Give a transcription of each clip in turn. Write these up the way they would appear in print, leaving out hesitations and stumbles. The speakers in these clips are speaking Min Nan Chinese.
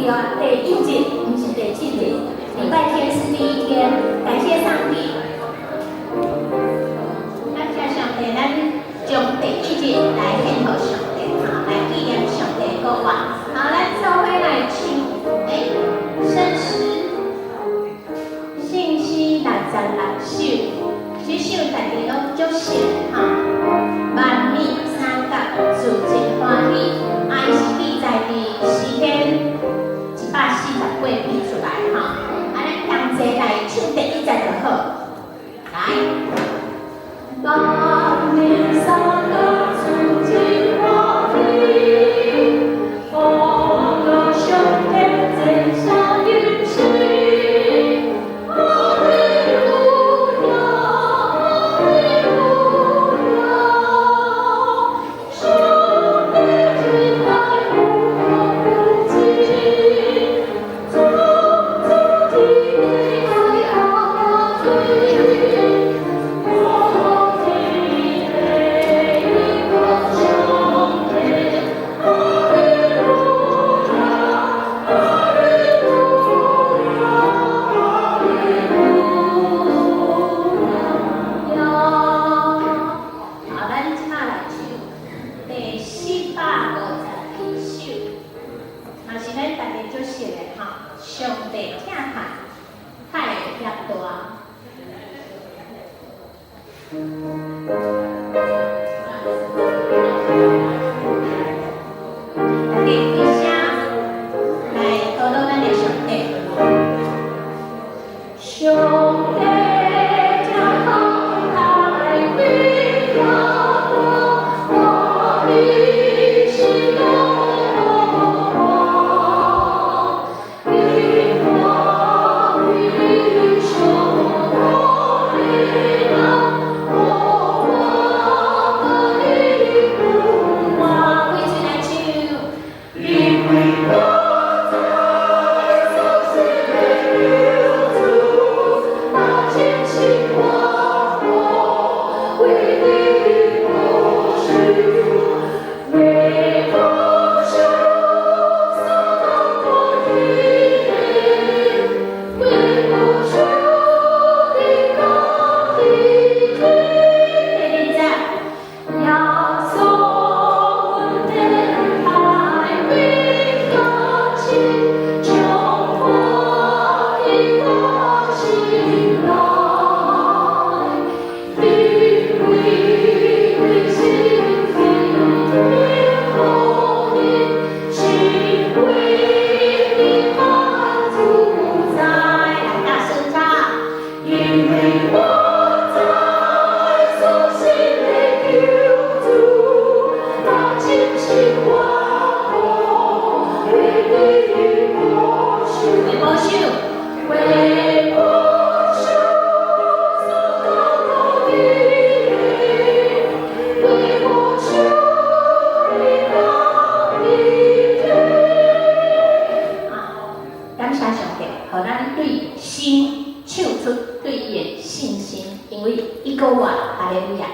啊，第一日毋是第七日，禮拜天是第一天，感謝上帝，感謝上帝，咱將第一日來獻予上帝，哈，來紀念上帝的復活。好，咱做伙來唱，聖詩，聖詩66首，這首大家攏足熟，哈。萬米三甲自真歡喜，啊，伊是記載佇詩篇148篇出來，哈。啊，咱同齊來唱第一節就好，來。萬民三甲自真歡喜，報告上帝真相應許。哈利路亞，哈利路亞，上帝真愛無可估計，創造天地愛阿我的依靠上帝，哈利路亞，哈利路亞，哈利路亞。好，咱這擺來唱第452首，嘛是咱大家足熟的吼。上帝疼惜，太會遐大。大家開聲來禱告咱的上帝。上帝疼惜太會遐大，我的心內因我受苦難，我的苦啊，開嘴來唱，因為我知所信的救主，他親身活過，為你保守，為保守所當托的，為保守的高的。第二節，耶穌阮的愛為遐深，充滿佇我心內，因為你心天福音，是為你滿主宰。來大聲唱，因為我知所信的救主，他親身活過，為你保守，為保守，為保守所當托的，為保守的高的。好，感謝上帝，予咱對心唱出對伊的信心，因為伊閣活，哈利路亞。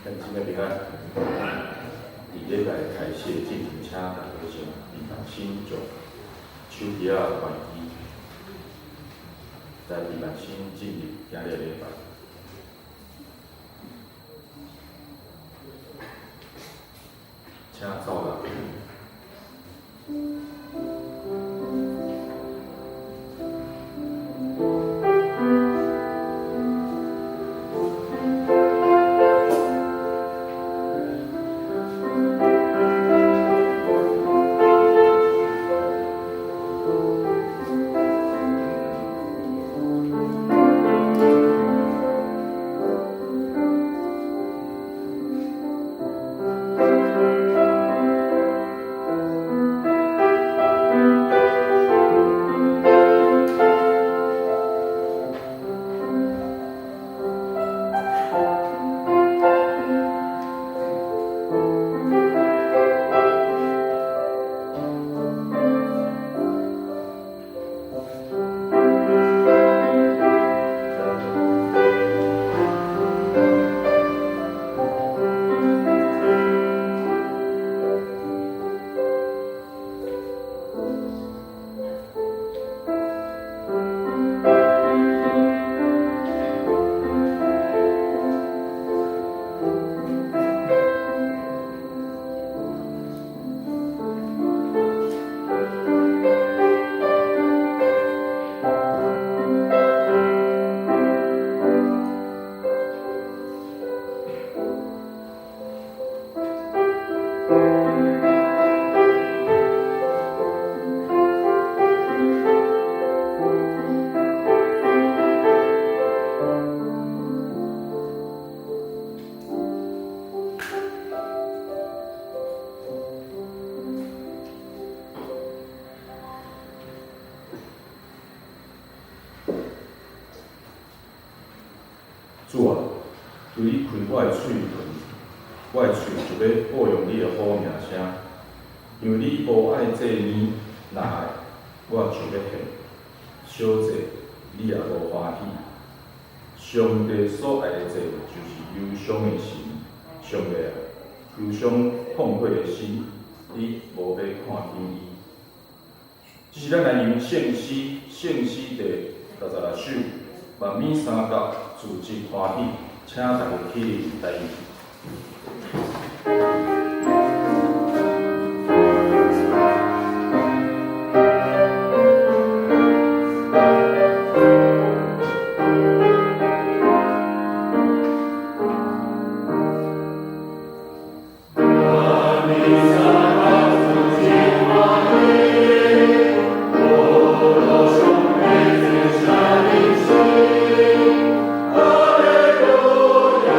咱姊妹平安。佇禮拜開始之前，請大家先閉目心將手機仔關機，來閉目心進入今日禮拜。請走來。主啊，求你開我的喙唇，我的喙就欲報揚你的好名聲。因為你無愛祭物，若愛，我就欲獻；燒祭，你也無歡喜。上帝所愛的祭，就是憂傷的心。上帝啊，憂傷痛悔的心，你無欲看輕伊。這是咱來吟聖詩，聖詩第66首，萬米三角自質歡喜，請大家起立來吟。阿利路亞。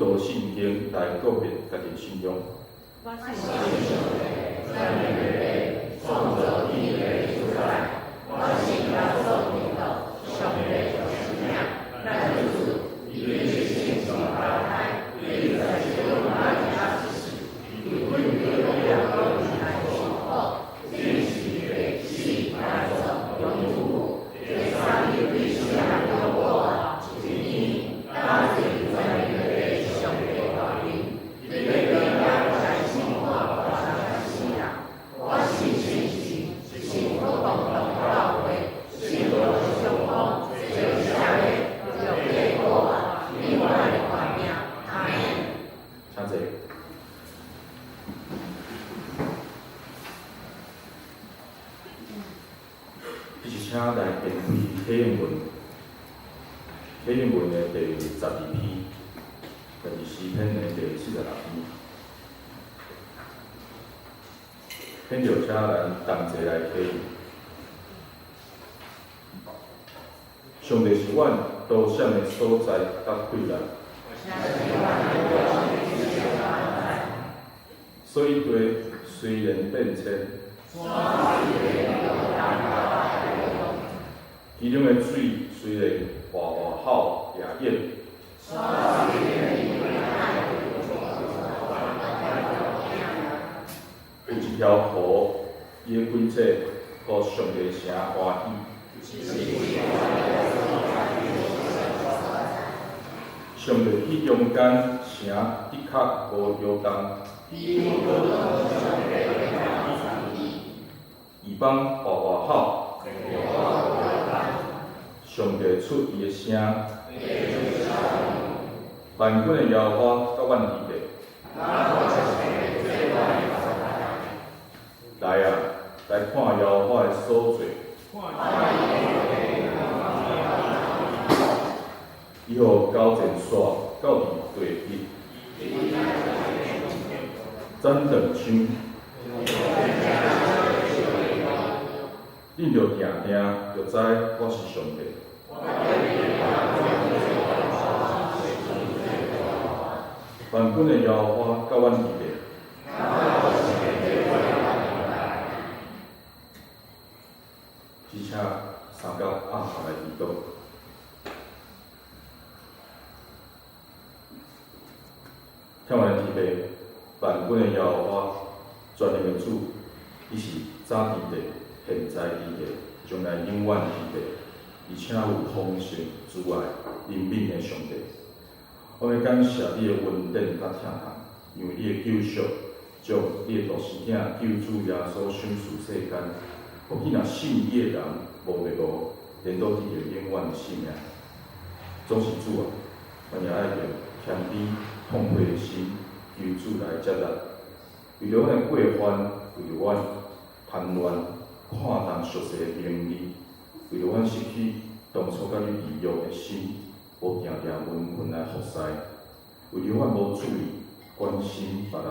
徒信經來告別家己信仰。我信上帝，全能的父，創造天地的主宰。我信耶穌基督，上帝獨生子，咱的主，伊是聖雙胞胎，伊在世阮遮出世，為阮流耶路來受苦，釘十字架死埋葬，永復，第三日對死人中復活，升天，搭坐全能的上帝大面，伊欲轉來審判活人佮死人。我信聖神，信普通同教會，信無相通，做啥的，肉體復活，永遠的活命。阿們。請坐。這是請來編開啟應文，啟應文的第12篇，就是詩篇的第46篇。天就請咱同齊來啟應。上帝是阮躲閃的所在，佮氣力。所以地雖然變遷，其中的水雖然嘩嘩吼也湧，有一條河，伊的規則，予上帝城歡喜。上帝去中間，城的確無搖動。異邦嘩嘩吼，上帝出伊的聲，萬軍的耶和華佮阮佇咧。來啊，來看耶和華的所做。伊予交戰線到佇地極，斬斷槍，恁著定定著知我是上帝。萬軍的耶和華佮阮佇咧。只請三角壓下來祈禱。聽完天父，萬軍的耶和華，全能的主，伊是早佇地，現在佇地，將來永遠佇地，而且有豐盛、慈愛、憐憫的上帝。我欲感謝你的恩典佮疼痛，因為你的救贖，將你的獨生子救主耶穌賞賜世間，予彼若信伊的人無滅亡，顛倒得著永遠的生命。總是主啊，阮也愛用謙卑、痛悔的心，求主來接納。為著阮的過犯，為著阮貪戀、看重俗世的名利，為著阮失去當初佮你立約的心，無定定殷勤來服侍，為著阮無注意關心別人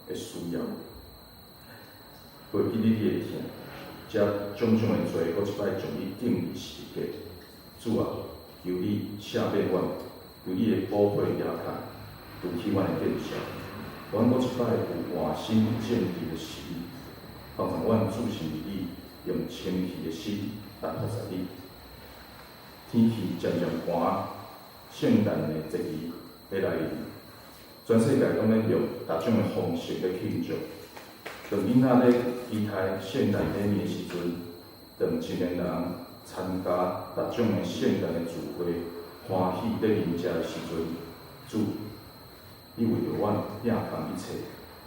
的需要，袂記你的疼，這種種的罪，閣一擺將你釘佇十字架。主啊，求你赦免阮，求你的寶血耶卡除去阮的見笑，阮閣一擺有換新正直的心，幫助阮注視你，用清氣的心來服侍你。天氣漸漸寒，聖誕的節日欲來臨，全世界攏咧用各種的方式咧慶祝。當囡仔咧期待聖誕禮物的時陣，當青年人參加各種的聖誕的聚會，歡喜咧啉食的時陣，主，你為著阮摒空一切，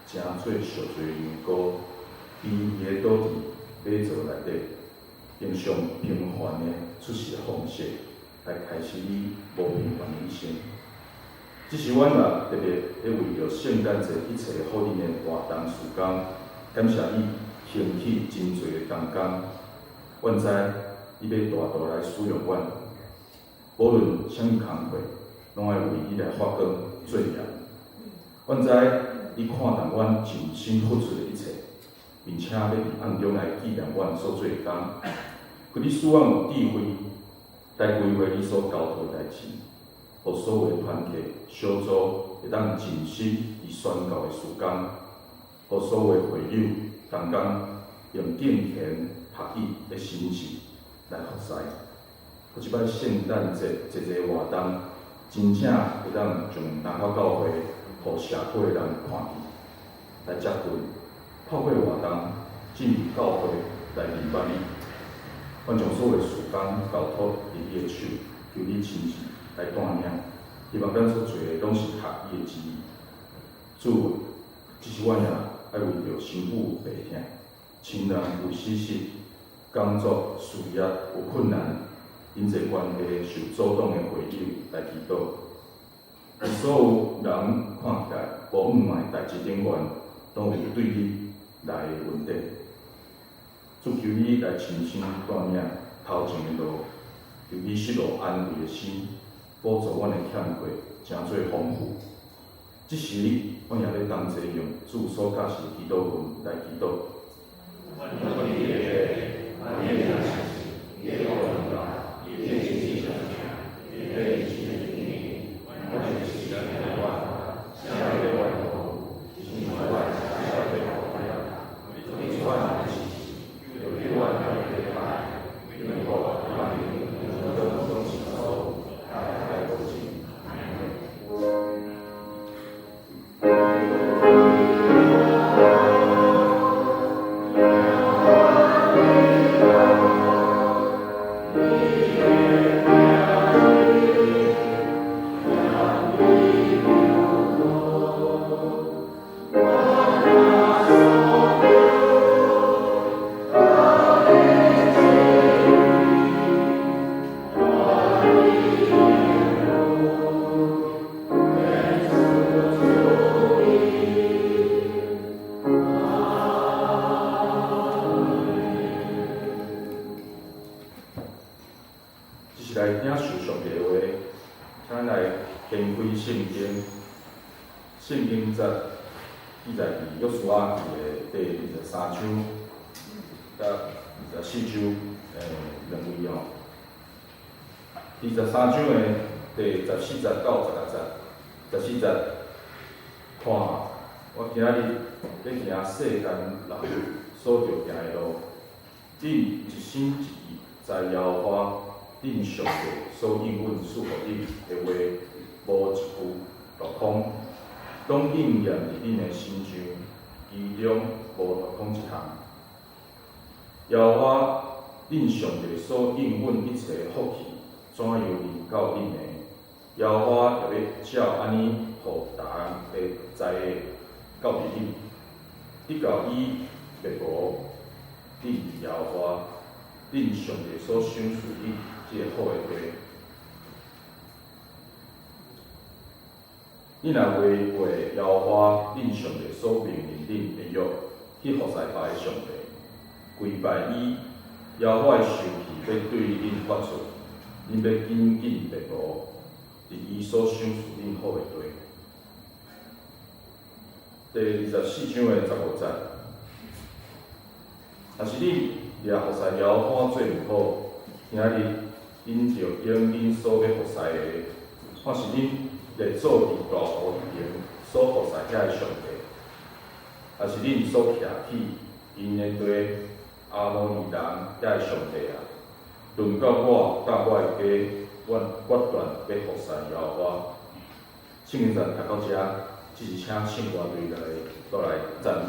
成做贖罪羊羔，卑微的倒佇馬槽內底，用上平凡的出世的方式來開始你無平凡的一生。這是阮嘛特別咧為著聖誕節一切好恁的活動時間，感謝你興起真濟的同工。阮知你欲大大來使用阮，無論啥物工課，攏愛為你來發光做鹽。阮知你看重阮盡心付出的一切，並且欲佇暗中來紀念阮所做的工。求你賜阮有智慧來規劃你所交託的代誌，予所有團契小組會當盡心佇宣教的事工，予所有會友同工用敬虔合一的心志來服侍。予這擺聖誕節濟濟活動，真正會當將南華教會予社區的人看見，來接近，透過活動進入教會來認捌你。阮將所有的事工交託佇你的手，求你親自來帶領。希望咱所做的攏是合你的旨意。主，這是阮也愛為著身軀有病痛，親人有死失，工作事業有困難，人際關係受阻擋的會友來祈禱。佇所有人看起來無五萬的代誌頂懸，攏有對你來的恩典。主求你來親身帶領頭前的路，求你失落安慰的心，補足阮的欠缺，成做豐富。這時，阮也欲同齊用主所教示祈禱文來祈禱。這是來領受上帝的話，請咱來掀開聖經，聖經節記載佇約書亞記的第23章佮24章的兩位哦。23章的第14節到16節，14節，看，我今仔日欲行世間人所著行的路，恁一心一意在耶和華恁上帝所應允賜予恁的話，無一句落空，攏應驗佇恁的身上，其中無落空一項。耶和華恁上帝所應允一切福氣，怎樣臨到恁的，耶和華也欲照按呢予逐項的災禍到佇恁，直到伊滅無恁耶和華恁上帝所賞賜恁這个好的地。恁若違背耶和華恁上帝所命令恁的約，去服侍別个上帝，跪拜伊，耶和華的受氣欲對恁發出，恁欲緊緊滅無，佇伊所賞賜恁好的地。第24章的15節，若是恁掠服侍耶和華做毋好，今仔日恁著用恁所欲服侍的，或是恁列祖佇大湖以前所服侍遐个上帝，抑是恁所徛起𪜶的地阿摩利人遐个上帝啊！論到我佮我的家，阮決斷欲服侍耶和華。聖經節讀到遮，只是請聖歌隊來倒來讚美。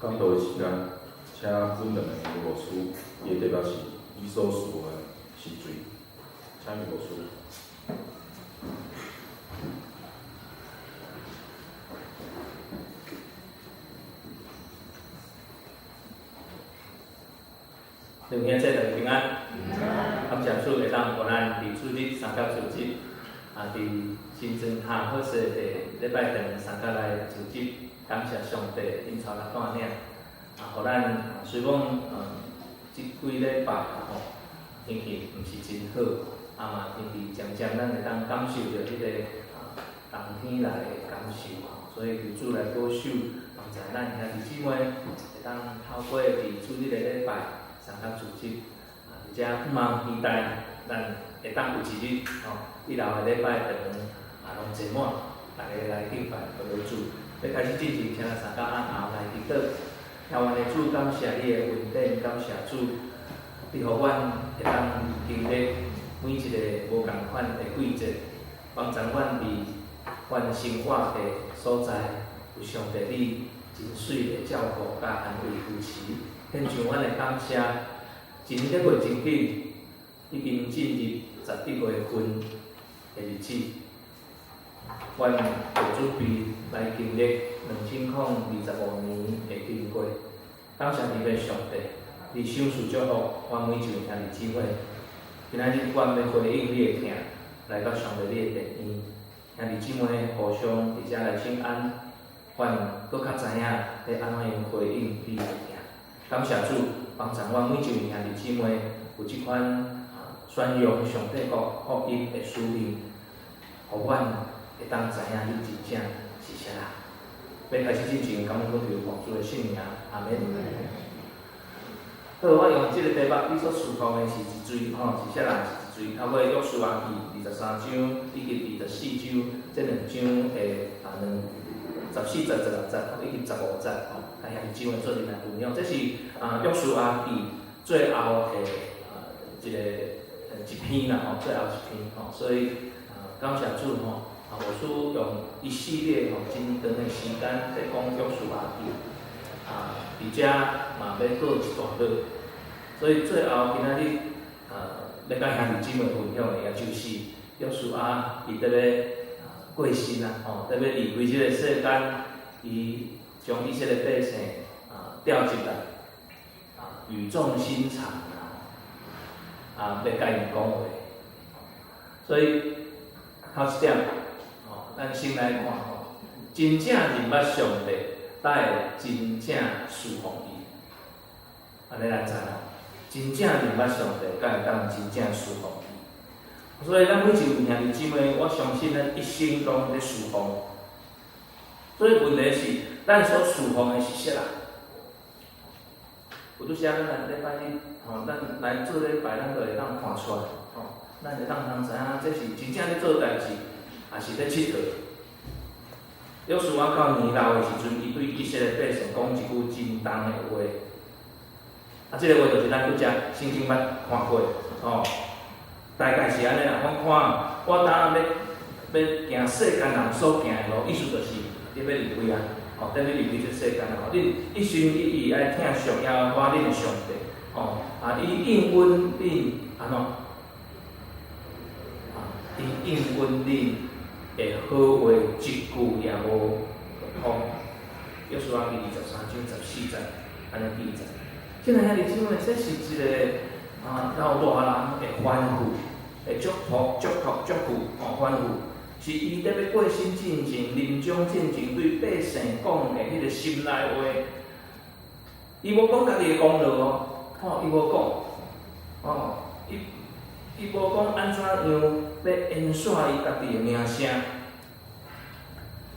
講道的時間，請阮兩个余牧師，伊的題目是伊所賜的是罪，請余牧師。弟兄姊妹平安，感謝主會當予咱佇主日三甲主日，啊，佇新莊下好勢的禮拜堂三甲來主日，感謝上帝引帶甲帶領，啊，予咱雖講這幾禮拜吼天氣毋是真好，啊嘛天氣漸漸咱會當感受著彼個冬天來的感受，所以求主來保守，幫助咱兄弟姊妹會當透過佇主日的禮拜。三甲主日，啊，而且向望期待咱會當有一日，吼，以後的禮拜堂啊，攏坐滿，大家來敬拜感謝主。欲開始進前，請咱三甲按後來祈禱。天父的主，感謝你的恩典，感謝主，你予阮會當經歷每一個無仝款的季節，幫助阮佇阮生活的所在，有上帝你真媠的照顧佮安慰扶持。獻上阮的感謝，一年過真緊，已經進入11月份的日子，阮就準備來經歷2025年的經過。感謝天父上帝，你賞賜祝福阮每一位兄弟姊妹。今仔日阮欲回應你的疼，來到上帝你的殿院，兄兄弟姊妹互相佇遮來請安，阮閣較知影欲按怎樣回應你的疼。感謝主幫助阮每一位兄弟姊妹有這款宣揚上帝國福音的使命，予阮會當知影你真正是啥人。欲開始進前，感恩求奉主的聖名，阿們。好，我用這個題目，你所侍奉的是一罪吼，是啥人是一罪？透過約書亞記23章以及24章這兩章的兩十四節、16節以及15節吼，來兄弟姊妹做陣來分享。這是約書亞記最後的一篇啦吼，最後一篇吼，所以感謝主吼，牧師用一系列吼真長的時間在講約書亞記，佇遮嘛欲告一段落，所以最後今仔日欲佮兄弟姊妹分享的，也就是約書亞伊佇咧過身啊，吼，佇咧離開這個世間，伊將以色列百姓調集來，語重心長啊，欲共𪜶講話，所以頭一點，吼，咱先來看吼，真正認捌上帝，才會真正侍奉伊。按呢咱知吼，真正認捌上帝，才會當真正侍奉伊。所以咱每一位兄弟姊妹，我相信咱一生攏咧侍奉。所以問題是，咱所侍奉的是啥人？有拄時仔咱來禮拜日，吼，咱來做禮拜，咱就會當看出來，吼，咱會當通知影，這是真正咧做代誌，抑是咧𨑨迌。約書亞到年老的時陣，伊對以色列百姓講一句真重的話。啊，這个話就是咱拄才聖經捌看過，吼，大概是按呢啦。我看我當欲行世間人所行的路，意思就是你欲離開啊，吼，你欲離開這世間啊，恁一心一意愛疼惜耶和華恁的上帝，吼，啊，伊應允恁按怎？啊，伊應允恁的好話一句也無空。約書亞記23章14節，按呢記載。親愛兄弟姊妹，這是一個老大人的吩咐，的囑託、囑託、囑咐，吼，吩咐，是伊佇欲過身進前、臨終進前對百姓講的彼個心內話。伊無講家己的功勞哦，吼，伊無講，哦，伊無講按怎樣欲延續伊家己的名聲。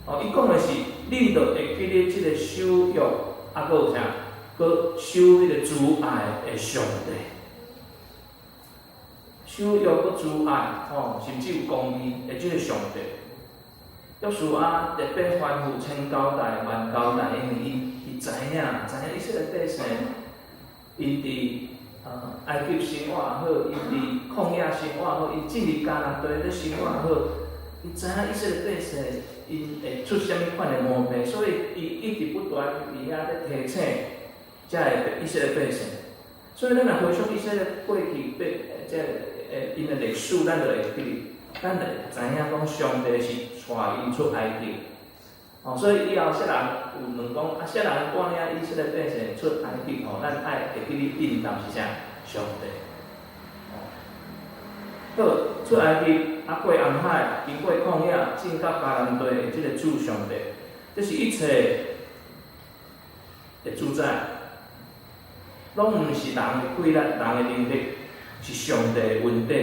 哦，伊講的是，恁著會記得這個守約，啊，閣有啥？閣守彼個慈愛的上帝，守約閣慈愛，吼，甚至有公義的這個上帝。約書亞特別吩咐千交代萬交代，因為伊知影，知影以色列百姓，𪜶佇埃及生活也好，𪜶佇曠野生活也好，𪜶進入迦南地咧生活也好，伊知影以色列百姓𪜶會出啥物款的毛病，所以伊一直不斷佇遐咧提醒。才會以色列百姓，所以咱若回想以色列過去百，這𪜶的歷史，咱就會記，咱就會知影講上帝是帶𪜶出埃及，哦，所以以後啥人有問講啊，啥人帶領以色列百姓出埃及？吼，咱愛會記得應答是啥？上帝。好，出埃及，啊過紅海，經過曠野，進到迦南地的這个主上帝，這是一切的主宰。攏毋是人的氣力、人的能力，是上帝的恩典、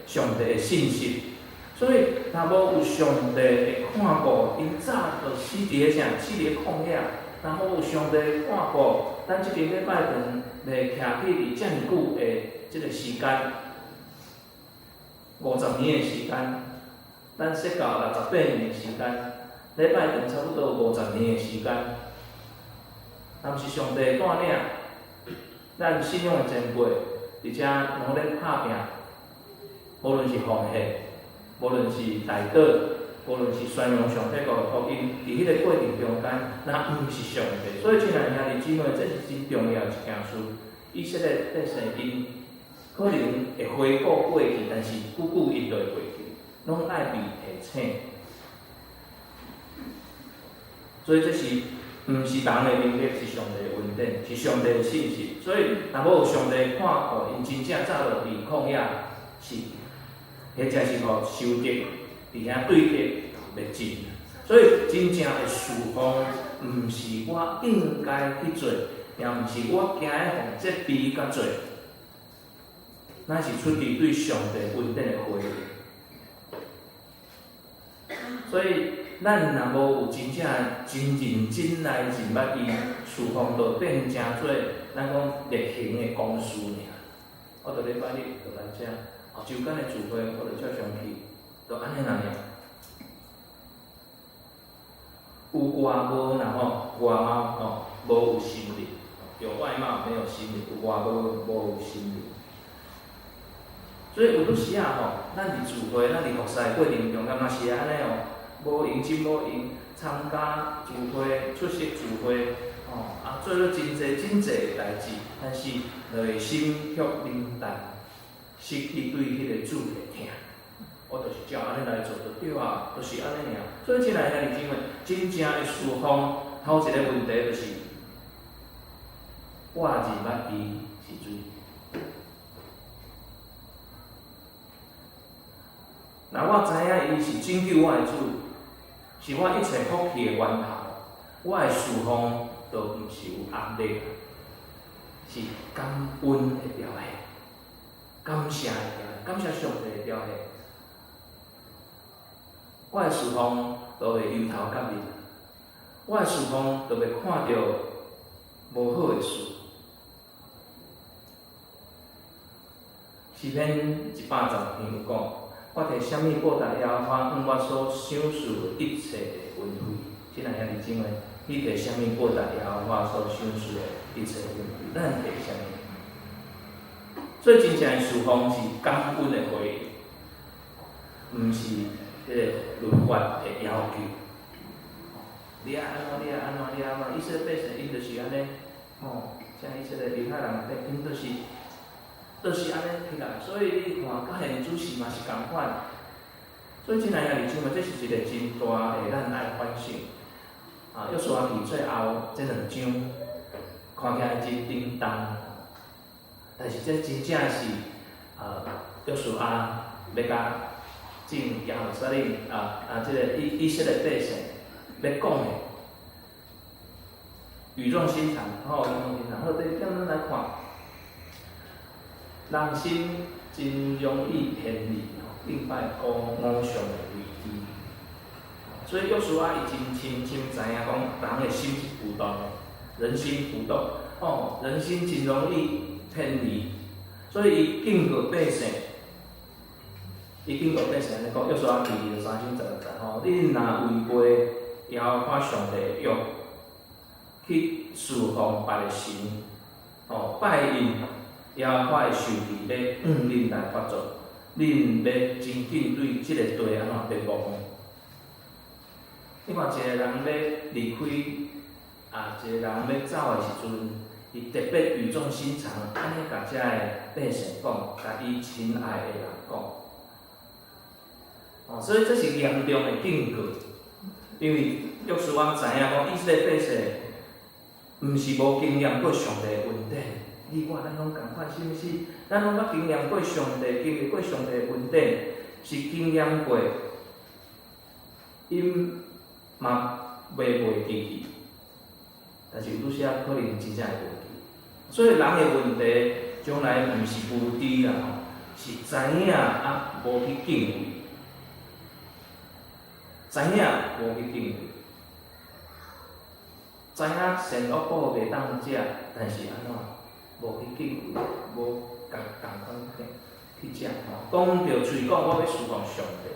上帝的信實。所以，若無有上帝的看顧，𪜶早就死佇咧啥？死佇咧曠野。若無有上帝的看顧，咱這間禮拜堂袂徛起佇遮爾久的這个時間，50年的時間，咱說到68年的時間，禮拜堂差不多五十年的時間，若毋是上帝帶領。咱信仰的前輩，佇遮攏咧拍拚，無論是奉獻，無論是代禱，無論是宣揚上帝國的福音，佇彼个過程中間，若毋是上帝，所以親愛兄弟姊妹，這是真重要一件事。以色列百姓𪜶可能會回顧過去，但是久久𪜶就會過去，攏愛被提醒。所以這是。毋是人的能力，是上帝的恩典，是上帝的信實。所以，若無有上帝看顧，𪜶真正早就佇曠野死，或者是予仇敵佇遐對敵袂盡。所以真正的事奉，毋是我應該去做，也毋是我驚予責備佮做，乃是出自對上帝恩典的回應。所以，咱若無有真正真認真來認捌伊，事奉就變成做咱講例行的公事爾。我著禮拜日就來遮，哦，週間的聚會我著照常去，就按呢爾。有外貌啦吼，外貌吼，無有心靈，有外貌沒有心靈，有外貌無有心靈。所以有拄時仔吼，咱佇聚會，咱佇服侍過程中間嘛是按呢哦，無閒真無閒參加聚會、出席聚會，吼啊做了真濟真濟的代誌，但是內心卻冷淡，失去對彼個主的疼。我就是照按呢來做就對啊，就是按呢爾。所以親愛兄弟姊妹，真正的事奉，頭一個問題就是，我認捌伊是主。若我知影伊是拯救我的主，是我一切福氣的源頭，我的事奉就毋是有壓力，是感恩的表現，感謝的表現，感謝上帝的表現。我的事奉就會由頭到尾，我的事奉就袂看著無好的事。詩篇110篇有講，我提啥物報答耶和華，向我所賞賜的一切的恩惠。親愛兄弟姊妹，你提啥物報答耶和華所賞賜的一切恩惠？咱提啥物？所以真正的事奉是感恩的回應，毋是彼個律法的要求。你愛按怎，你愛按怎，你愛按怎，以色列百姓𪜶就是按呢，吼，像以色列猶太人，𪜶就是按呢起來。所以你看，佮現主時嘛是仝款。所以親愛兄弟姊妹，這是一個真大的咱愛反省。啊，約書亞記最後這兩章看起來真沉重，但是這真正是約書亞欲共進耶路撒冷這個以色列百姓欲講的語重心長，吼，語重心長。好，第二點咱來看，人心真容易偏離吼，敬拜偶像的危機。所以約書亞伊真深深知影講，人的心是浮動的，人心浮動，哦，人心真容易偏離，所以伊警告百姓，伊警告百姓按呢講，約書亞記23章16節吼，恁若違背耶和華上帝的約，去事奉別的神，吼，拜𪜶，耶和華的仇氣欲向恁來發作，恁欲真緊對這個地按怎滅亡？你看，一個人欲離開，啊，一個人欲走的時陣，伊特別語重心長，按呢共遮的百姓講，共伊親愛的人講。哦，所以這是嚴重的警告，因為約書亞知影講，以色列百姓毋是無經驗過上帝的恩典，你我咱攏仝款，是毋是？咱攏捌經驗過上帝，經歷過上帝的恩典，是經驗過，𪜶嘛袂袂記去，但是有拄時仔可能真正會忘記。所以人的問題，將來毋是無知啦，是知影啊無去敬畏，知影無去敬畏，知影善惡果袂當食，但是按怎無去敬畏，無仝仝款去食吼。講著喙講我欲事奉上帝，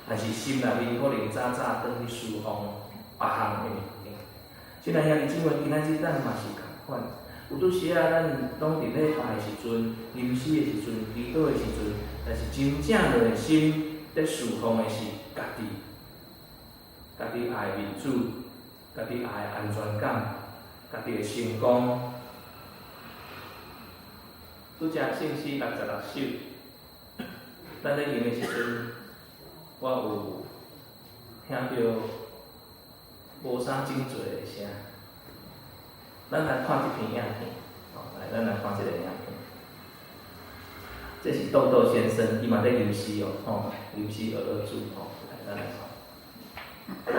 但是心內面可能早早轉去事奉別項的物件。親愛兄弟姊妹，今仔日咱嘛是仝款。有拄時仔咱攏佇禮拜的時陣、吟詩的時陣、祈禱的時陣，但是真正內心咧事奉的是家己，家己愛面子，家己愛安全感，家己的成功。拄才聖詩66首，咱咧吟的時陣，我有聽著無啥真濟的聲。咱來看這片影片，哦，來，咱來看這個影片。這是豆豆先生，伊嘛咧吟詩哦，吼，吟詩學學主，吼，來，咱來看。好，來。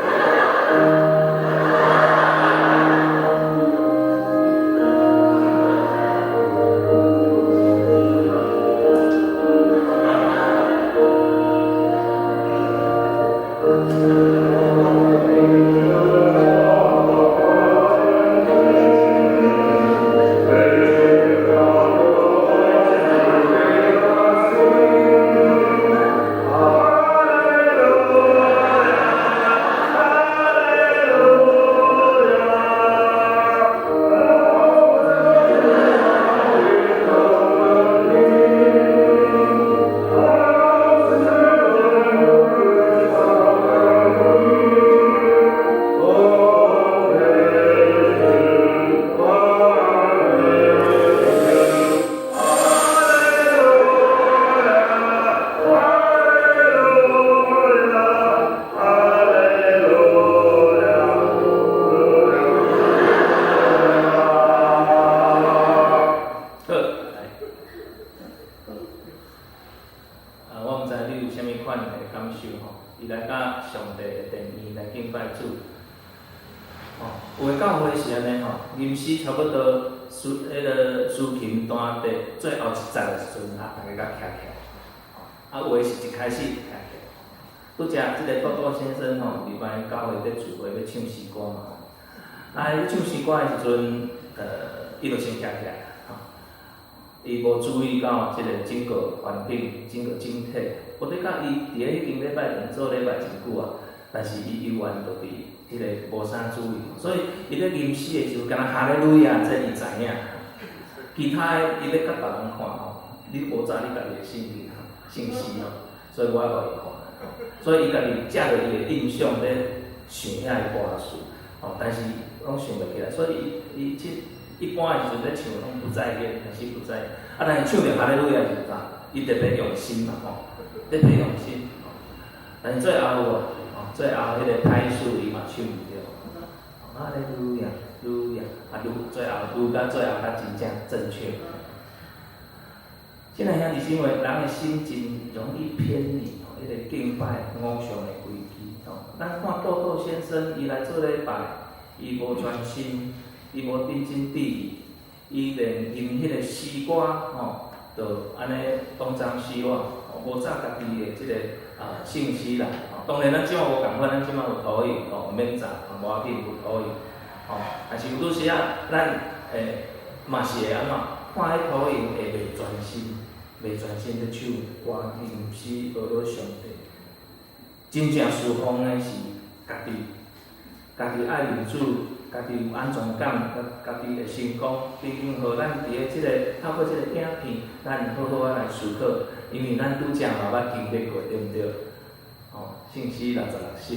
啊，我毋知你有啥物款的感受吼？伊來佮上帝的殿院來敬拜主。吼，有的教會是按呢吼，吟詩差不多司彼个司琴彈佇最後一節的時陣，啊，逐家才徛起來。啊，有的是一開始就徛起來。拄才這个多多先生吼，禮拜教會佇聚會欲唱詩歌嘛吼，啊，伊唱詩歌的時陣，伊就先徛起來，吼，伊無注意到這個整個環境、整個整體。無得講伊佇咧彼間禮拜堂做禮拜真久啊，但是伊猶原就佇彼个無啥注意，所以伊咧吟詩的時陣，敢若哈利路亞，這伊知影。其他的伊咧共別人看吼，你無早你家己的聖經聖詩吼，所以我愛予伊看。所以伊家己藉著伊的印象咧想遐个歌詞，吼，但是攏想袂起來，所以伊伊這一般的時陣咧唱攏不在意，但是不在意。啊，但是唱著哈利路亞時陣，伊特別用心嘛吼，特別用心。但是最後有無？吼，最後彼个歹勢伊嘛唱毋著。哈利路亞，路亞，啊，愈最後愈到最後才真正正確。親愛兄弟姊妹，人的心真容易偏離吼，彼个敬拜偶像的危機吼。咱看豆豆先生，伊來做禮拜，伊無專心，伊無認真致意，伊連吟彼个詩歌吼，就按呢東張西望，無早家己的這个信息啦。當然咱這馬無仝款，咱這馬有投影吼，毋免查，無要緊有投影吼。但是有拄時仔，咱嘛是會按怎看彼投影會袂專心，袂專心咧唱歌，吟詩學了上帝。真正事奉的是家己，家己愛認主，家己有安全感，家己會成功。畢竟，予咱佇咧這个透過這个影片，咱好好仔來思考，因為咱拄才嘛捌經歷過，對毋對？吼，聖詩66首。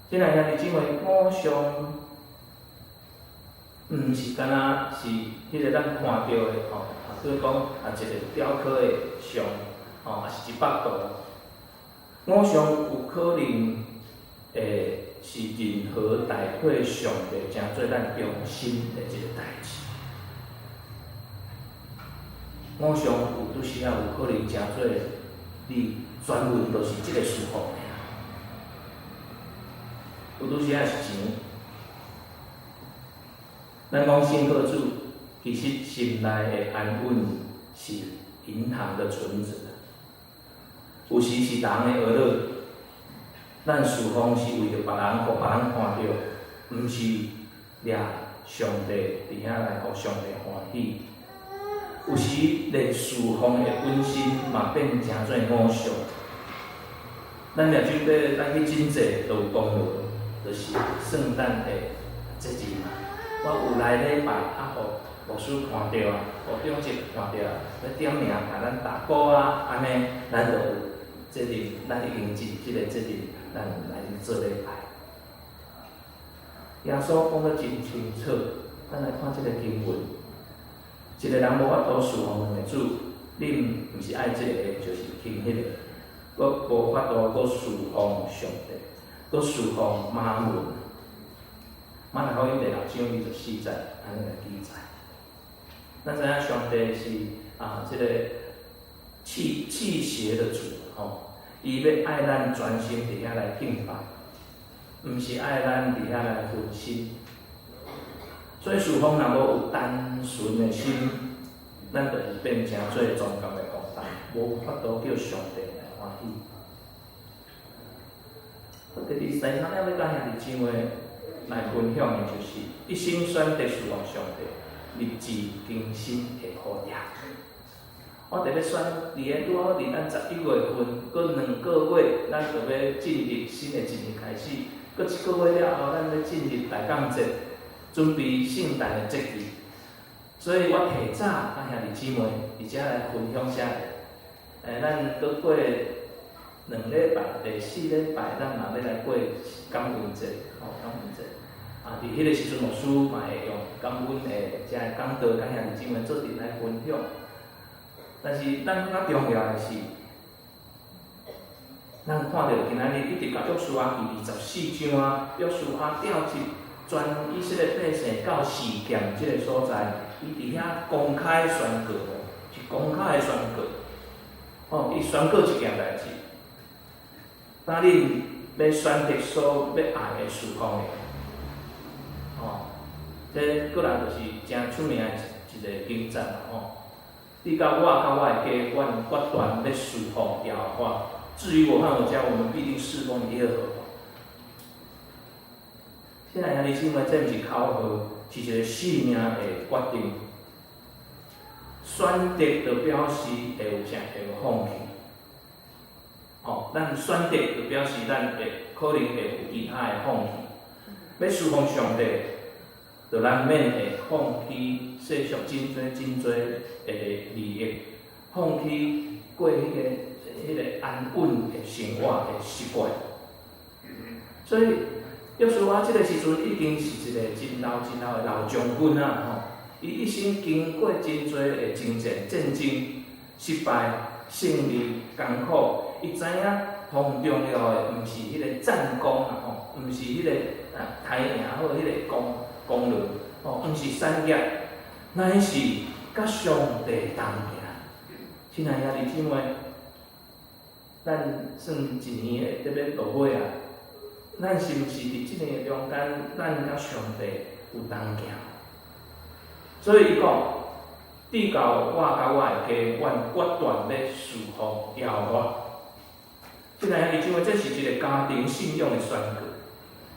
親愛兄弟姊妹，偶像毋是敢若是彼个咱看著的吼，啊，比如講啊，一個雕刻的像，吼，抑是一幅圖。偶像有可能會是任何代替上帝成做咱中心的一個代誌。偶像有拄時仔有可能成做你專門就是這個事奉的。有拄時仔是錢。咱講信靠主，其實心內的安穩是銀行的存摺。有時是人的娛樂，咱事奉是為著別人，予別人看著，毋是掠上帝佇遐來予上帝歡喜。有時連事奉的本身嘛變成做偶像。咱掠手底，咱去真濟都有功勞，就是聖誕的節日嘛。我有來禮拜啊，予牧師看著啊，予長執看著啊，欲點名共咱打鼓啊，按呢，咱就有責任，咱已經盡這個責任，咱來做禮拜。耶穌講得真清楚，咱來看這個經文。一個人無法度事奉兩个主，你毋是愛這个，就是輕彼个，閣無法度閣事奉上帝，閣事奉瑪門。馬太福音第六章24節，按呢來記載。咱知影上帝是啊，這个棄邪的主吼，伊伊欲愛咱專心佇遐來敬拜，毋是愛咱佇遐來分心。所以事奉若無有單純的心，咱就是變成做宗教的負擔，無法度叫上帝來歡喜。第二、第三點欲佮兄弟姊妹來分享的，就是一生選擇事奉上帝，立志更新會好定。我特別選佇咧拄好佇咱11月份，閣2個月，咱就欲進入新的一年開始。閣一個月了後，咱欲進入大感節，準備聖誕的節期。所以我提早佮兄弟姊妹佇遮來分享啥？咱閣過2禮拜，第四禮拜，咱嘛欲來過感恩節，吼，感恩節。啊，佇彼個時陣，牧師嘛會用感恩的遮个講道，佮兄弟姊妹做陣來分享。但是，咱較重要的是，咱看著今仔日一直到約書亞記24章啊，約書亞調集全以色列百姓到示劍這个所在，伊佇遐公開宣告，是公開的宣告。哦，伊宣告一件代誌，當恁欲選擇所欲愛的事奉的，哦，這閣來就是誠出名的一个經節啦，吼。你佮我佮我的家，阮決斷欲事奉耶和華。至於我和我家，我們必定事奉耶和華。親愛兄弟姊妹，這毋是口號，是一个性命的決定。選擇就表示會有啥？會有放棄。哦，咱選擇就表示咱會可能會有其他的放棄。欲事奉上帝，就難免會放棄世上真濟真濟的利益，放棄過彼個安穩的生活的習慣。所以，約書亞這个時陣已經是一個真老真老的老將軍啊！吼，伊一生經過真濟的征戰、戰爭、失敗、勝利、艱苦，伊知影上重要的毋是彼個戰功啊，吼，毋是彼個啊刣贏好彼個功功勞，吼，毋是產業，乃是佮上帝同行。親愛兄弟姊妹，咱算一年的欲落尾啊，咱是毋是佇這个中間，咱佮上帝有同行？所以伊講，至到我佮我的家，阮決斷欲事奉耶和華。親愛兄弟姊妹，這是一個家庭信仰的宣告。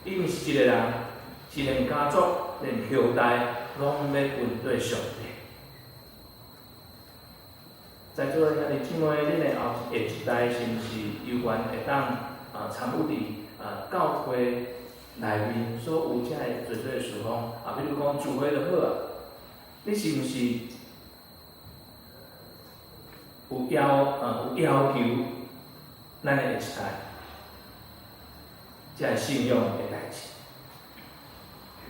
伊毋是一個人，是連家族、連後代，攏欲跟綴上帝。在座的兄弟姊妹，恁的後下一代是毋是有緣會當啊參與佇啊教會內面所有遮个濟濟事奉啊？比如講聚會就好啊，你是毋是有要求咱的下一代，遮个信仰的代誌？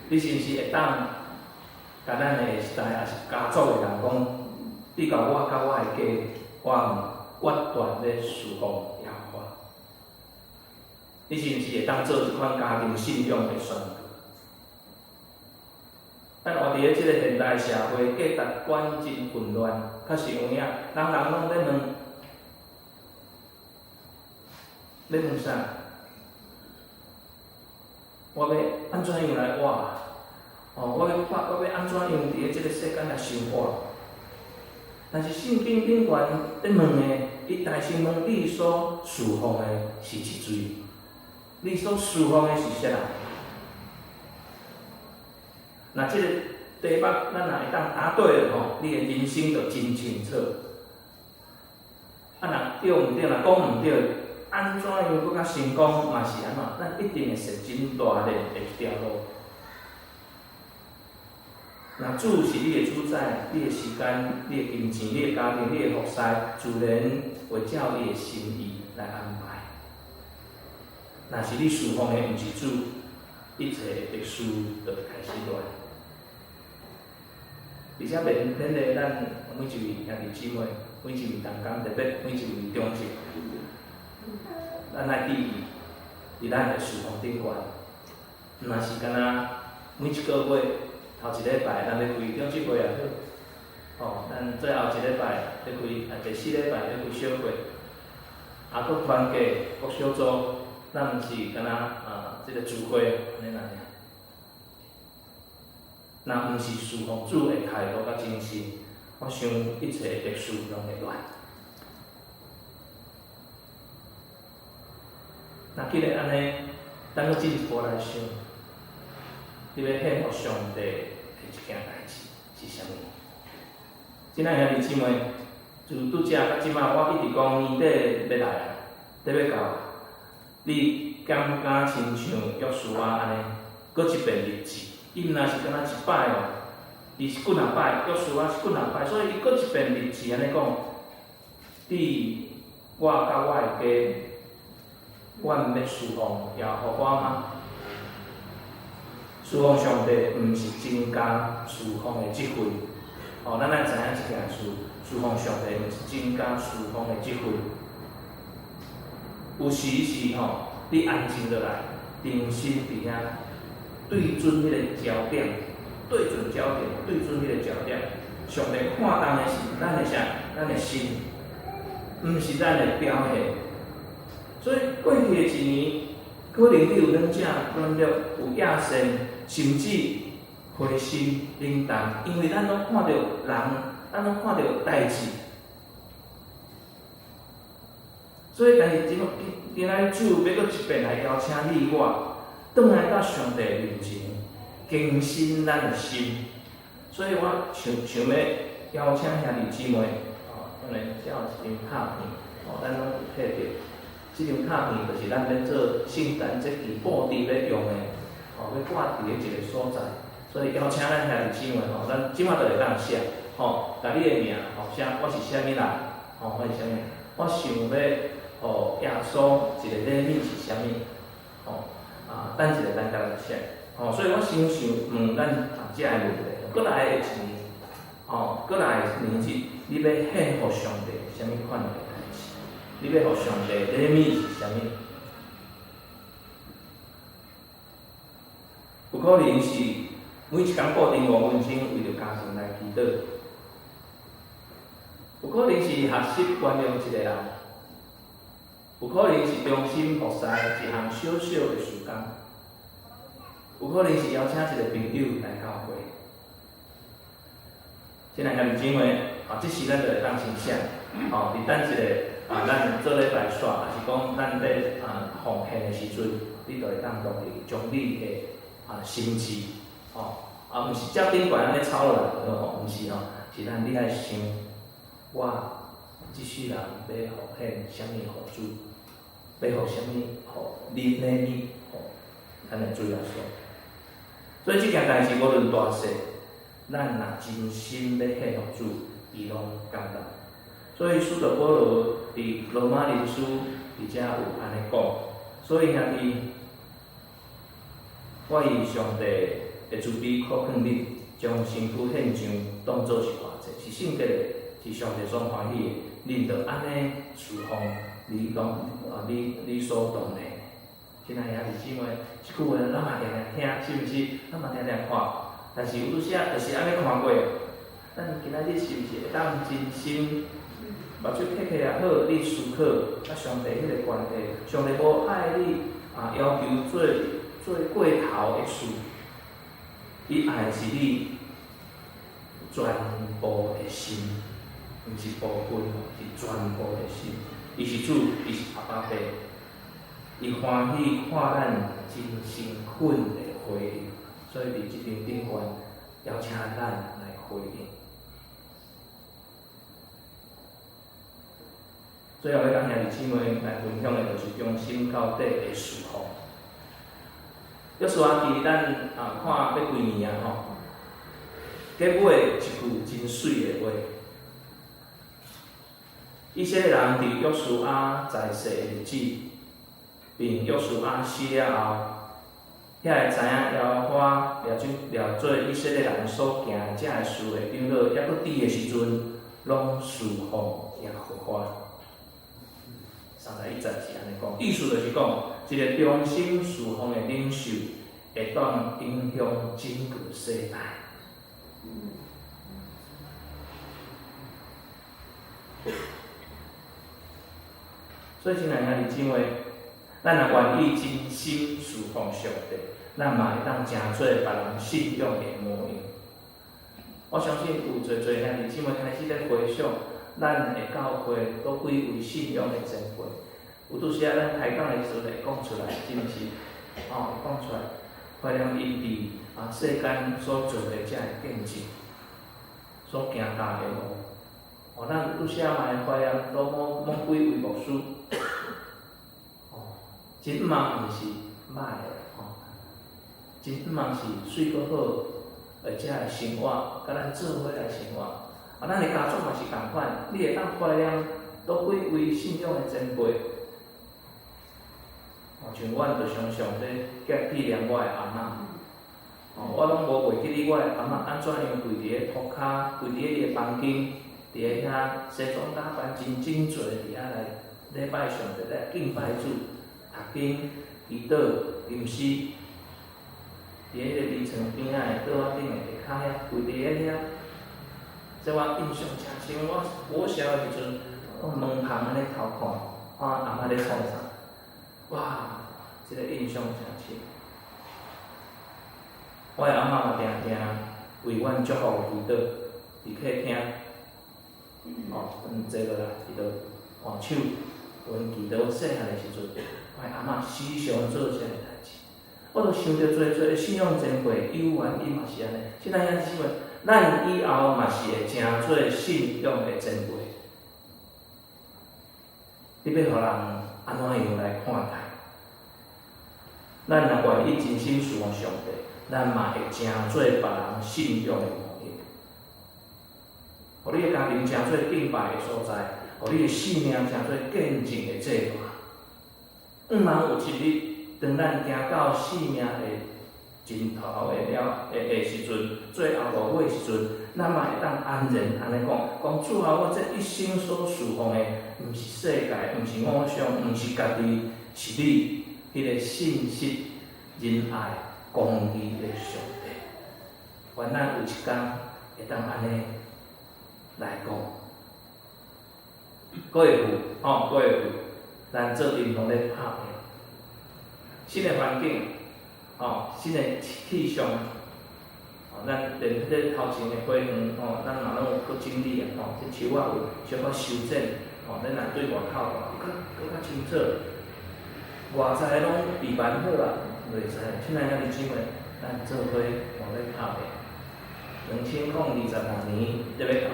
你是毋是會當共咱的下一代，抑是家族的人講？你到我佮我的家，我決斷欲事奉耶和華。你是毋是會當做這款家庭信仰的宣告？咱活佇咧這個現代社會，價值觀真混亂，確實有影，人人攏咧問，咧問啥？我欲按怎樣來活？哦，我欲按怎樣佇咧這個世間來生活？但是聖經頂懸咧問的，伊大先問你所事奉的是一誰？你所事奉的是啥人？若這個題目咱若會當答對了吼，你的人生就真清楚。啊，若對毋對，若講毋對，按怎樣閣較成功嘛是按怎？咱一定會踅真大練的一條路。若主是你的主宰，你的時間、你的金錢、你的家庭、你的服侍，自然會照伊的心意來安排。若是你事奉的毋是主，一切的得失就會開始亂。而且勉勉勵咱每一位兄弟姊妹，每一位同工，特別每一位長執，咱愛注意，佇咱的事奉頂懸，毋若是干焦每一個月頭一禮拜咱欲開長執會也好，吼，咱最後一禮拜欲開，啊，第四禮拜欲開小會。啊，閣團契、閣小組，咱毋是敢若啊，這個聚會按呢爾。若毋是事奉主的態度佮精神，我想一切的得失攏會亂。若既然按呢，咱閣進一步來想，你欲獻予上帝的一件代誌是啥物？親愛兄弟姊妹，自拄才到這擺，我一直講年底欲來啊，底欲到啊，你敢敢親像約書亞按呢，閣一遍立志？伊毋若是敢若一擺哦，伊是幾若擺，約書亞是幾若擺，所以伊閣一遍立志按呢講，你我佮我的家，阮欲事奉耶和華嗎？事奉上帝毋是增加事奉的職分，哦，咱愛知影這件事，事奉上帝毋是增加事奉的職分。有時是吼，你安靜落來，定心佇遐，對準彼個焦點，對準焦點，對準彼個焦點。上帝看重的是咱的啥？咱的心，毋是咱的表現。所以過去的一年，可能你有軟弱、軟弱，有野心，甚至灰心、冷淡，因為咱攏看著人，咱攏看著代誌。所以，但是今今仔日主欲閣一遍來邀請你我，轉來到上帝面前，更新咱的心。所以我想想欲邀請兄弟姊妹，哦，當然這有一張卡片，哦，咱攏有摕著。這張卡片就是咱欲做聖誕節期布置欲用的，哦，欲掛佇咧一个所在。所以邀請咱兄弟姊妹吼，咱這擺就會當寫，吼，共你的名，吼，寫我是啥物人，吼，我是啥物人，我想欲予耶穌一個禮物是啥物，吼，啊，等一下咱再來寫，吼，所以我先想問咱啊這个問題，閣來的一年，吼，閣來的年節，你欲獻予上帝啥物款的代誌？你欲予上帝禮物是啥物？有可能是每一工固定5分鐘為著家庭來祈禱，有可能是學習原諒一個人，有可能是忠心服侍一項小小的事工，有可能是邀請一個朋友來教會。親愛兄弟姊妹，啊，這時咱就會當先寫，吼，佇等一下啊，咱做禮拜煞，抑是講咱咧啊奉獻的時陣，你就會當落去將你的啊心志，吼，啊，毋是照頂懸按呢抄落來就好吼，毋是吼，是咱你愛想，我這世人欲奉獻啥物予主，欲予啥物予恁禮物，予咱的主耶穌。所以這件代誌無論大細，咱若真心欲獻予主，伊攏感動。所以使徒保羅佇羅馬人書佇遮有按呢講，所以兄弟，我以上帝的慈悲苦勸恁，將身軀獻上，當做是活祭，是聖潔的，是上帝所歡喜的。恁著按呢事奉，理當啊理理所當然。親愛兄弟姊妹，這句話咱嘛定定聽，是毋是？咱嘛定定看，但是有時就是按呢看過。咱今仔日是毋是會當真心目睭閉起來好，你思考佮上帝彼个關係，上帝無愛你啊，要求做做過頭的事，伊愛的是你全部的心，毋是部分，是全部的心。伊是主，伊是阿爸父，伊歡喜看咱真誠懇的回應，所以佇這張頂懸邀請咱來回應。最後，欲佮兄弟姊妹來分享的，就是忠心到底的事奉。約書亞記，咱啊看欲幾年啊吼，結尾一句真媠的話。以色列人佇約書亞在世的日子，並約書亞死了後，遐會知影耶和華掠掠做以色列人所行的這个事的長老，猶閣佇的時陣，攏事奉耶和華。31節是按呢講，意思就是講，一个忠心事奉的領袖，會當影響整個世代。所以，親愛兄弟姊妹，咱若願意真心事奉上帝，咱嘛會當成做別人信仰的模樣。我相信有濟濟兄弟姊妹開始咧回想，咱的教會佗幾位信仰的前輩，有拄時仔咱開講的時陣會講出來，真是，吼，講出來，懷念𪜶佇世間所做的這个見證，所行踏的路。哦，咱有拄時仔嘛會懷念佗某某幾位牧師，哦，真毋茫毋是歹的，吼，真毋茫是媠閣好。或者的生活，佮咱做伙來生活。啊，咱的家族嘛是仝款，你會當懷念佗幾位信仰的前輩。哦，像阮就常常咧紀念我的阿嬤。哦，我攏無袂記得我的阿嬤按怎樣跪佇咧塗跤，跪佇咧伊的房間，佇咧遐西裝打扮真整齊，佇遐來禮拜上帝，來敬拜主、讀經、祈禱、吟詩。佇彼个眠床邊仔的桌仔頂的下跤遐，跪佇咧遐，這我印象誠深。我國小的時陣，我門旁按呢偷看，看阿嬤咧創啥，哇，這个印象誠深。我的阿嬤嘛定定為阮祝福祈禱，佇客廳，哦，阮坐落來，伊就挽手，阮祈禱。細漢的時陣，我的阿嬤時常做這个代誌。我就想著濟濟信仰前輩，有緣伊嘛是按呢。親愛兄弟姊妹，咱以後嘛是會成做信仰的前輩。你欲予人按怎樣來看待？咱若願意真心事奉上帝，咱嘛會成做別人信仰的模樣。予你的家庭成做敬拜的所在，予你的生命成做見證的祭壇。毋通有一日，當咱行到生命的盡頭的了的的時陣，最後落尾時陣，咱嘛會當安然按呢講：講主啊，我這一生所事奉的，毋是世界，毋是偶像，毋是家己，是你，彼个信實、仁愛、公義的上帝。願咱有一工會當按呢來講，閣會赴，吼，閣會赴，咱做陣攏咧拍拼。新的環境，吼，新的氣象，吼，咱連彼個頭前的花園，吼，咱嘛攏有閣整理啊，吼，這樹仔有小可修剪，吼，咱若對外口看，閣較清楚。外在攏備辦好啊，內在，親愛兄弟姊妹，咱做伙努力拍拼。2026年就欲到，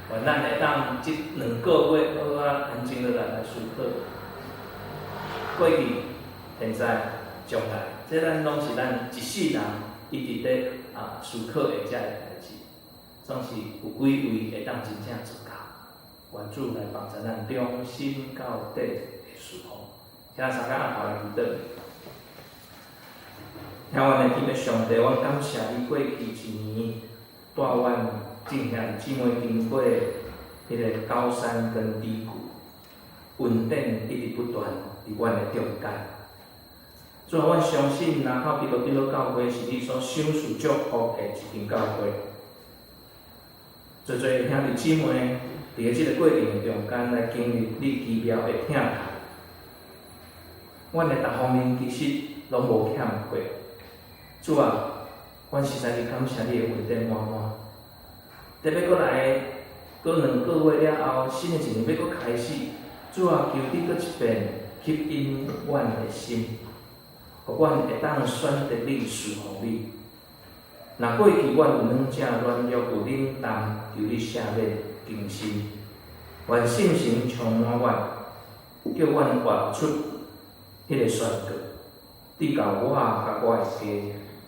願咱會當這2個月好好安靜落來來思考過去、現在、將來，這咱攏是咱一世人一直咧思考的這个代誌，總是有幾位會當真正做到。願主來幫助咱忠心到底的事奉。請三個阿頭來祈禱。聽阮的天父上帝，阮感謝你過去一年帶阮眾兄弟姊妹經過彼个高山跟低谷，恩典一直不斷佇阮的中間。主啊，阮相信林口基督長老教會是你所賞賜祝福的一間教會。濟濟兄弟姊妹佇這个過程的中間來經歷你奇妙的疼痛，阮的逐方面其實攏無欠缺。主啊，阮實在是感謝你的恩典滿滿。特別閣來，閣2個月了後，新的一年欲閣開始。主啊，求你閣一遍吸引阮的心，予阮會當選擇你事奉你。若過去阮有軟正軟弱，有冷淡，求你赦免更新。願聖神充滿阮，叫阮活出彼个宣告。至到我佮我的家，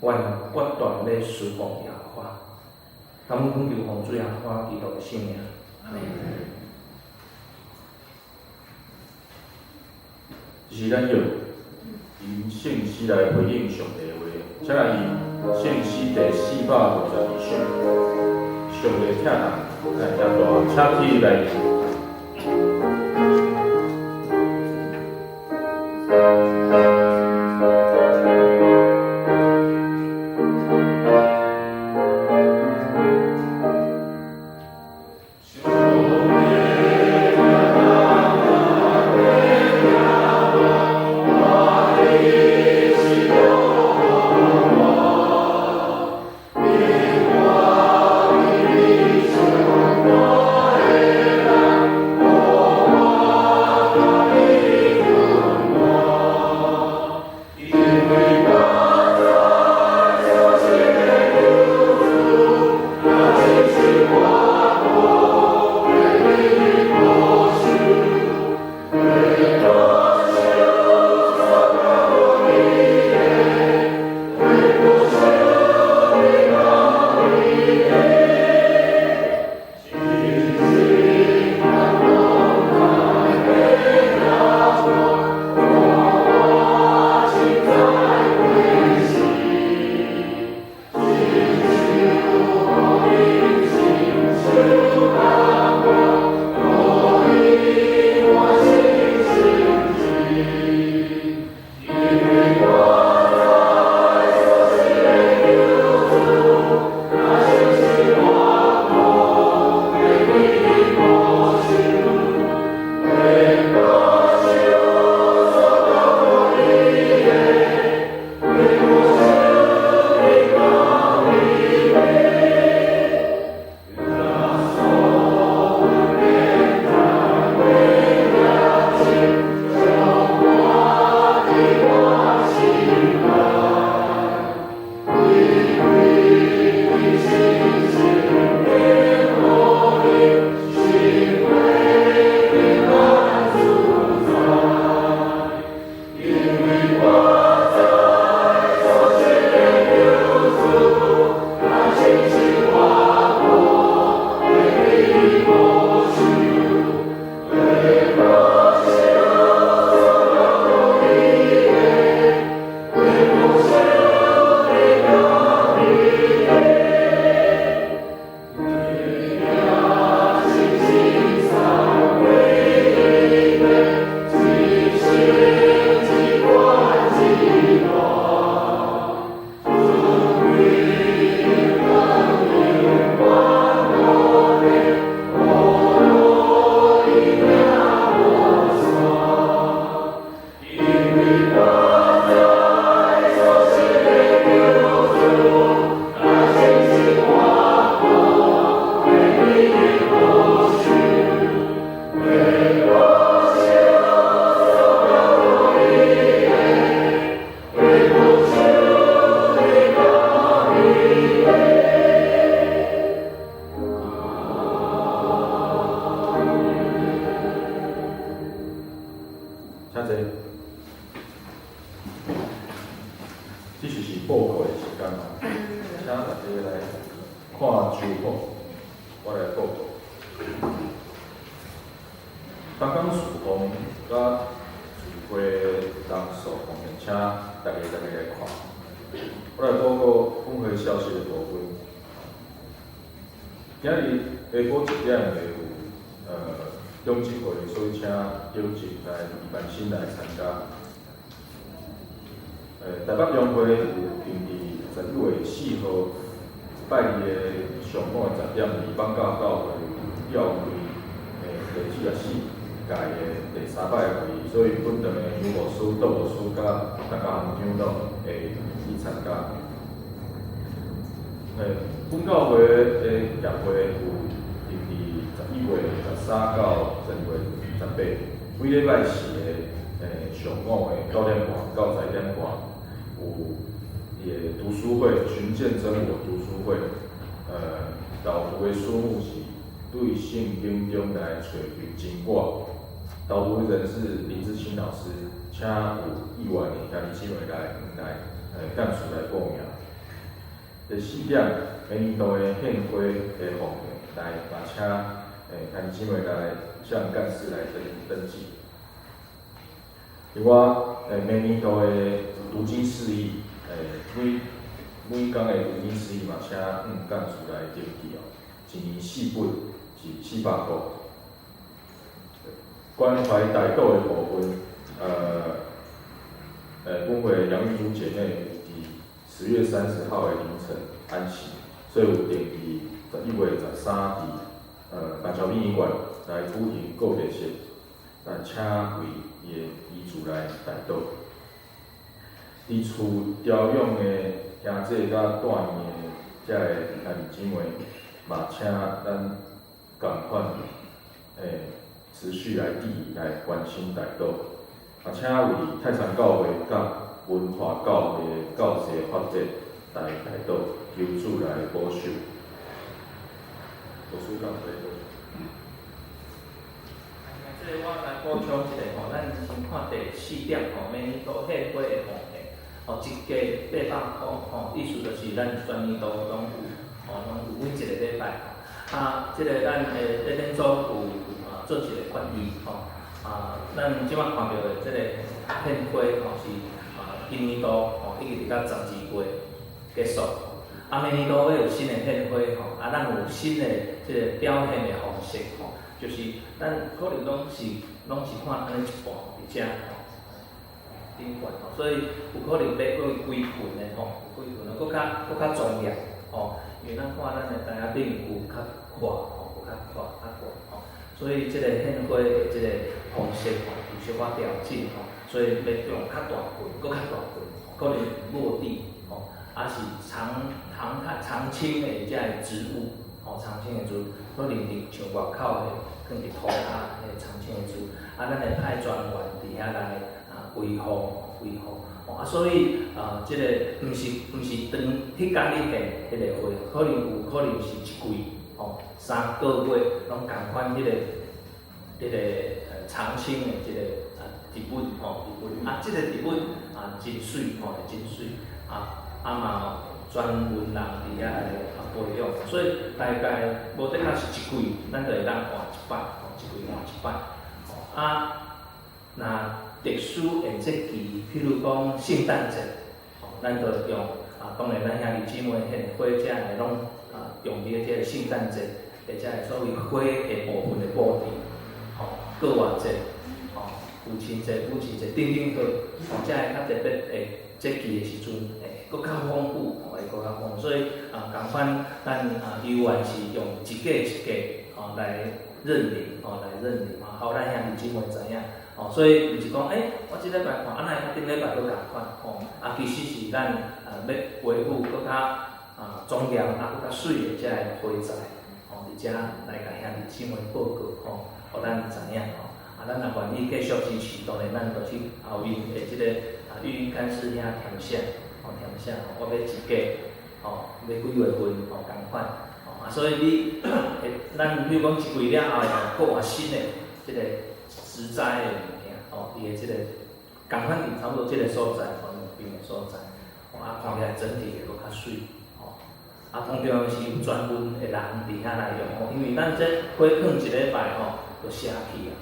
阮決斷欲事奉耶和華。感恩求奉主耶穌基督的聖名。阿們。這是咱用吟聖詩來回應上帝的話，請來吟聖詩第452首。上帝疼痛，來遐大，請起來吟。上帝疼這是報告的時間哦，請大家來看周報，我來報告。東港事奉佮聚會人數方面，請大家來看。我來報告本會消息的部分。今日下晡1點會有長執會，所以請長執來李班新來參加。台北中會有定佇11月4號拜二的上午10點，佇放教教會有召開第74屆的第三擺會議，所以本堂的楊牧師、杜牧師佮大家校長攏會去參加。本教會的協會有定佇11月13到12月18，每禮拜四的上午的9點半到10點半，有伊的讀書會，尋見真我讀書會，導讀的書目是對聖經中來揣尋真我，導讀的人是林志清老師，請有意願的兄弟姊妹來干事來報名。第四點，每年度的獻花的奉獻，來嘛請兄弟姊妹來向幹事來登記。另外，每年度的讀經釋義，每工的讀經釋義嘛，請幹事來登記哦。一年四本是400塊。關懷代禱的部分，本會楊玉珠姐妹有佇10月30號的凌晨安息，所以有定佇11月13佇板橋殯儀館來舉行告別式，來請為伊的遺囑來代禱。佇厝調養的兄姐佮住院的遮个兄弟姊妹，嘛請咱仝款持續來致意來關心代禱。嘛請為泰山教會佮文化教會的教勢發展來代禱，求主來保守。圖書館會。這個我來補充一下吼，咱先看第四點吼，每年度獻花的奉獻，吼，一家800箍吼，意思就是咱全年度攏有，吼，攏有每一個禮拜。啊，這個咱的禮典組有做一個決議吼，啊，咱這擺看著的這個獻花吼是今年度吼已經佇到12月結束。啊，明年度欲有新的獻花吼，啊，咱有新的這個表現的方式吼，就是咱可能攏是看按呢一半佇遮吼，頂懸吼，所以有可能欲閣幾群的吼，幾群的，閣較莊嚴吼，因為咱看咱的台仔頂有較闊吼，有較闊較懸吼，所以這個獻花的這個方式吼，有小可調整吼，所以欲用較大棍，閣較大棍，可能落地吼，抑是常青的這个植物，吼，常青的植物，可能佇像外口的，囥佇塗跤的常青的植物，啊，咱會派專員佇遐來維護維護，吼，啊，所以這個毋是當彼工你獻彼个花，可能有可能是一季，吼，3個月攏仝款彼個常青的這個植物，吼，植物，啊，這個植物啊真媠，吼，真媠，啊嘛專門人佇遐來保養，所以大概無的確是一季，咱就會當換一擺，吼，一季換一擺，吼，啊，若特殊的節期，譬如講聖誕節，吼，咱就用啊，當然咱兄弟姊妹獻花遮的攏用佇這個聖誕節，或者是所謂花的部分的布置，吼，過活節，吼，父親節、母親節等等好，吼，這個較特別的節期的時陣，會閣較豐富，吼，會閣較豐富，所以仝款咱猶原是用一個一個吼來認領，吼來認領，吼，予咱兄弟姊妹知影，吼，所以毋是講，我這禮拜看，啊，哪會佮頂禮拜閣仝款，吼，啊，其實是咱欲維護閣較莊嚴啊，閣較媠的這个花材，吼，佇遮來共兄弟姊妹報告，吼，予咱知影，吼，啊，咱若願意繼續支持，當然咱就去後面的這個玉英幹事遐填寫，吼，填寫，我欲一個，吼，欲幾月份，吼，仝款，吼，啊，所以你，咱比如講一季了後，閣換新的這個植栽的物件，吼，伊的這個仝款佇差不多這個所在，吼，兩邊的所在，吼，啊，整體會閣較媠，吼。啊，通常是有專門的人佇遐來用吼，因為咱這火囥一禮拜吼，就寫去啊，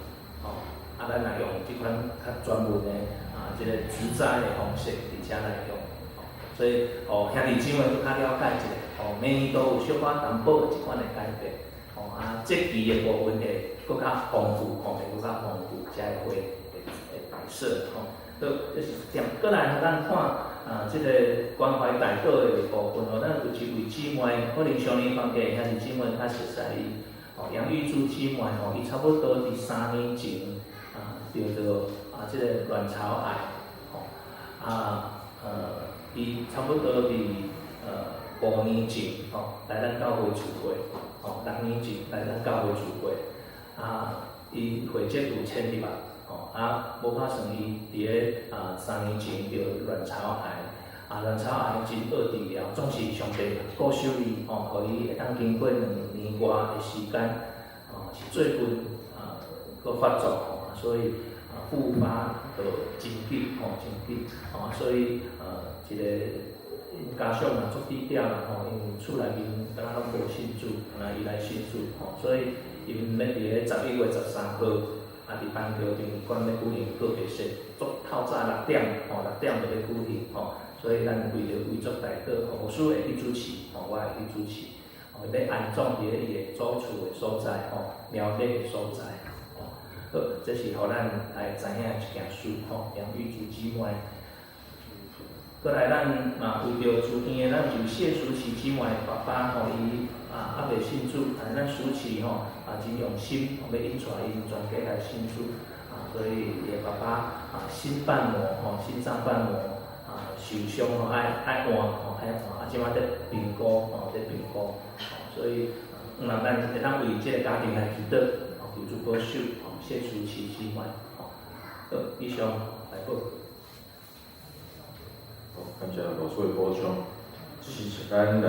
吼。啊，咱若用這款較專門的啊，這個植栽的方式佇遮來用，吼。所以吼，兄弟姊妹閣較了解一下，吼，每年都有小可淡薄的這款的改變，吼。啊，節期的部分會閣較豐富，吼，會閣較豐富，遮的花會擺設，吼。好，這是一點。閣來，咱看啊，這個關懷代禱的部分吼，咱有一位姊妹，可能上年團契兄弟姊妹較熟悉伊，吼，楊玉珠姊妹吼，伊差不多佇3年前啊，著著啊，這個卵巢癌，吼，啊，伊差不多佇5年前吼，來咱教會聚會，吼，6年前來咱教會聚會，啊，伊血跡有千入啊。啊，無拍算伊佇咧啊3年前著卵巢癌，啊卵巢癌真惡治療，總是上帝保守伊吼，予伊會當經過2年外的時間，吼是最近啊閣發作吼，所以啊復發就真緊吼，真緊吼，所以一個𪜶家屬嘛足低調啦吼，因為厝內面敢若攏無信主，敢若伊來信主吼，所以𪜶欲佇咧11月13號。啊！佇板橋殯儀館欲舉行告別式，足透早六點吼，6點就欲舉行吼，所以咱為著遺囑代禱，吼，牧師會去主持，吼，我會去主持，吼，欲安葬佇咧伊的祖厝的所在，吼，苗栗的所在，吼，好，這是予咱來知影一件事，吼，楊玉珠姊妹。閣來，咱嘛為著住院的，咱有謝淑琪姊妹的爸爸，吼，伊啊猶未信主，但咱淑琪吼啊真用心，欲引帶𪜶全家來信主，啊，所以伊的爸爸啊心瓣膜吼，心臟瓣膜啊受傷吼，愛換吼，愛換，啊，這擺佇評估吼，佇評估，吼，所以若咱會當為這個家庭來祈禱，吼，求主保守，吼，謝淑琪姊妹，吼，好，以上來報。好，感謝老師的補充。這是咱來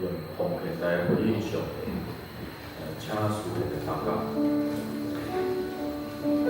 用奉獻來回應上帝，請示的禱告。請坐。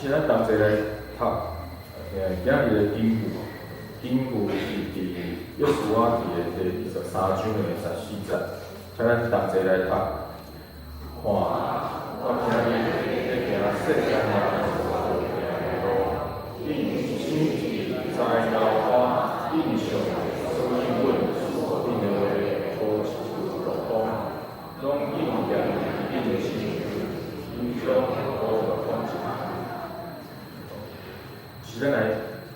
其實咱同齊來讀，今日的經句，經句是佇約書亞記的第23章的14節，請咱同齊來讀。看，我今日欲行世間人所無行的路，並親自在流汗，應上帝所應允恁的話，予一陣暴風，攏應驗佇恁的身上，親像烏落風一般。是咱來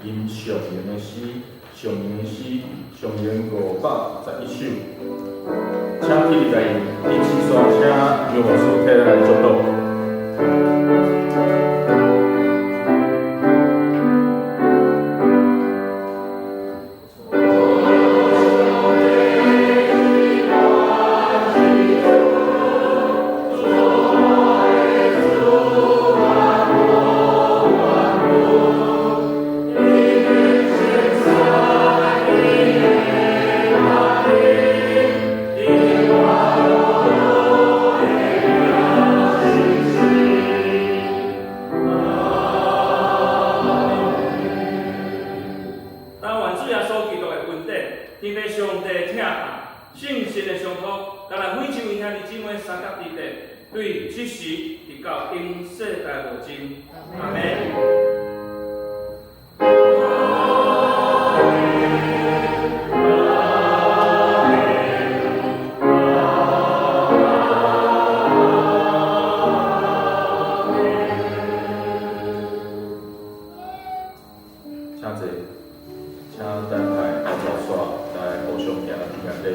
吟上行的詩，上行的詩，上行511首。請起立來用，一起煞請楊牧師替咱來祝禱。但願主耶穌基督的恩典，天父上帝的疼愛，聖神的相托，佮咱每一位兄弟姊妹相佮佇咧，對這時直到永世代無盡。阿們。請坐，請等待後條線來互相行平安禮。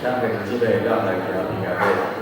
請兄弟姊妹，咱來行平安禮。